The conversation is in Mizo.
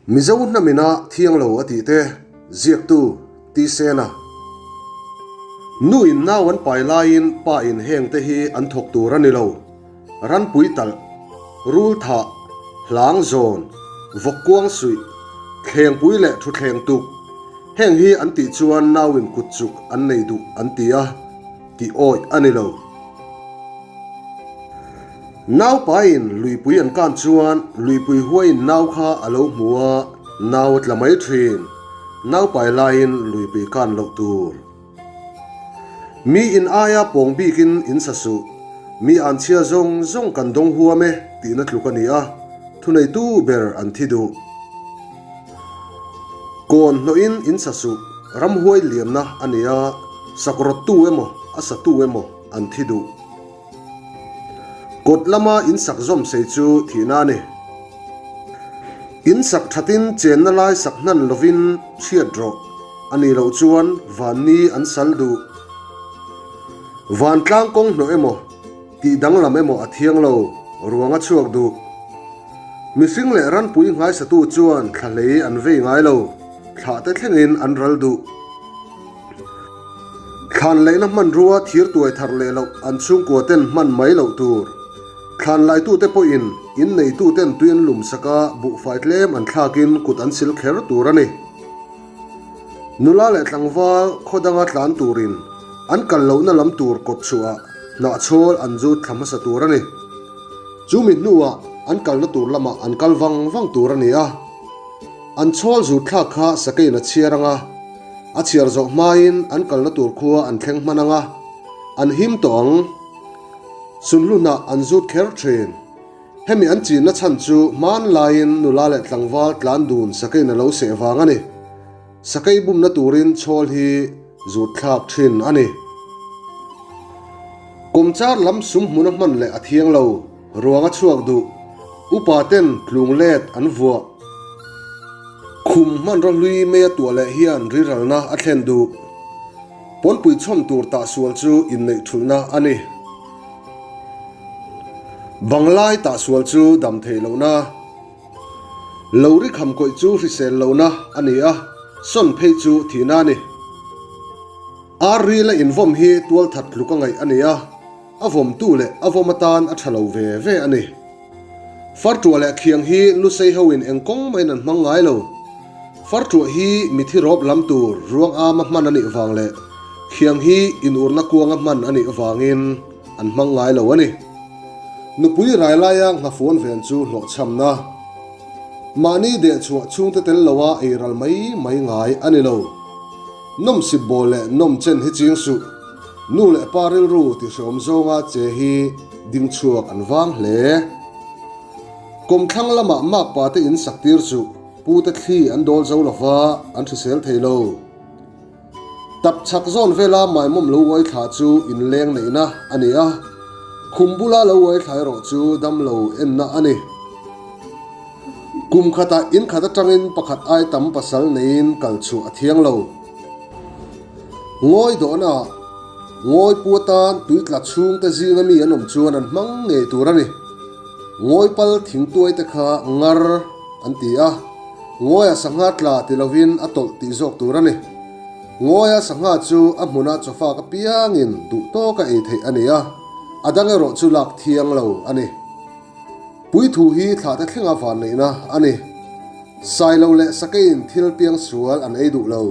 Mizo hnamina thiang lo a tih te ziaktu Tisena. Nu in nau an pai laiin pa in heng te hi an thawk tur a ni lo. Ranpui talh, rul thah, hlang zawn, vawk kuang suih, thlengpui leh thuthleng tuk. Heng hi an tih chuan nau in kut chuk an nei duh an ti a. Tih awih a ni lo. Naupain luipui an kan chuan luipui huaiin nau kha a lo hmu a, nau a tla mai thin. Naupai laiin luipui kan loh tur. Mi in aia pawng bikin in sa suh. Mi an chhia zawng zawng kan dawng huam e tihna tluk a ni a, thuneitu ber an thi duh. Kawn hnawhin in sa suh, ramhuai liamna a ni a, sakrawttu emaw a satu emaw an thi duh. Kawt lama in sak zawm sei chu thihna a ni. In sak thatin chenna lai sak hnan lovin chhiat rawh a nih loh chuan vanni an sal duh. Vantlang kawng hnawh emaw tih danglam emaw a thiang lo, ruang a chhuak duh. Mihring leh ranpui nghaisatu chuan thla hlei an vei ngai lo, thlah te thlengin an ral duh. Thlan laihna hmanrua thir tuai thar leh loh an chhungkua ten hman mai loh tur. Thlan laitute pawhin in neituten tui an lum sak a, buhfai tlem an thlakin kut an sil kher tur a ni. Nula leh tlangval khaw danga tlan turin an kal lohna lam tur kawt chhuah hnahchhawl an zut thla hmasa tur a ni. Chu mi hnuah an kalna tur lamah an kal vang vang tur a ni a. An chhawl zut thlak kha sakeiin a chhiar ang a, a chhiar zawh hmain an kalna tur khua an thleng hman ang a, an him tawh ang. Sunhlu hnah an zut kher thin. Hemi an chinna chhan chu hmanlaiin nula leh tlangval tlan dun sakeiin a lo seh vang a ni. Sakei bumna turin chhawl hi zut thlak thin a ni. Kawmchar lam sum hmuna hman leh a thiang lo, ruang a chhuak duh, upa ten tlung let an vuah. Khum hmanraw hlui mei a tuah leh hian riralna a thlen duh. Pawnpui chhawm tur tahsual chu inneih thulhna a ni. Banglai tahsual chu dam theih lohna. Lo ri kham kawih chu hrisel lohna a ni a, sawn phei chu thihna a ni. Ar rila invawm hi tualthat tluk a ngaih a ni a, a vawmtu leh a vawm atan a tha lo ve ve a ni. Fartuah leh khiang hi lusei hoin eng kawng mahin an hmang ngai lo. Fartuah hi mithi rawp lam tur ruang ama hman a nih vang leh khiang hi inurna kuanga hman a nih vangin an hmang ngai lo a ni. Nupui rai laia nghafuan ven chu hlawhchhamna. Mahni dehchhuah chhungte tel loa ei ral mai mai ngai a ni lo. Nawmsip bawl leh nawm chen hi ching suh. Nu leh pa rilru tihhreawm zawnga che hi ding chhuak an vang hle. Kawmthlang lamah makpa te in sak tir chu pute thli an dawl zo lova an hrisel thei lo. Tap chhak zawn vela maimawm lo uai thla chu inleng neihna a ni a, khum bula lo uai thla erawh chu damlo enna a ni. Kum khatah in khat atangin pakhat ai tam pasal neiin kal chhuah a thiang lo. Ngawi dawhnaah ngawi pu atan tui tla chhungte zinga mi an awm chuan an hmang ngei tur a ni. Ngawi pal thingtuai te kha ngar an ti a, ngawia sangha tla ti lovin a tawlh tih zawk tur a ni. Ngawia sangha chu a hmuna chawfak apiangin duh tawka ei theih a ni a, a dang erawh chu lak thiang lo a ni. Puithu hi thlahte thlenga vanneihna a ni. Sailo leh sakeiin thil piangsual an ei duh lo.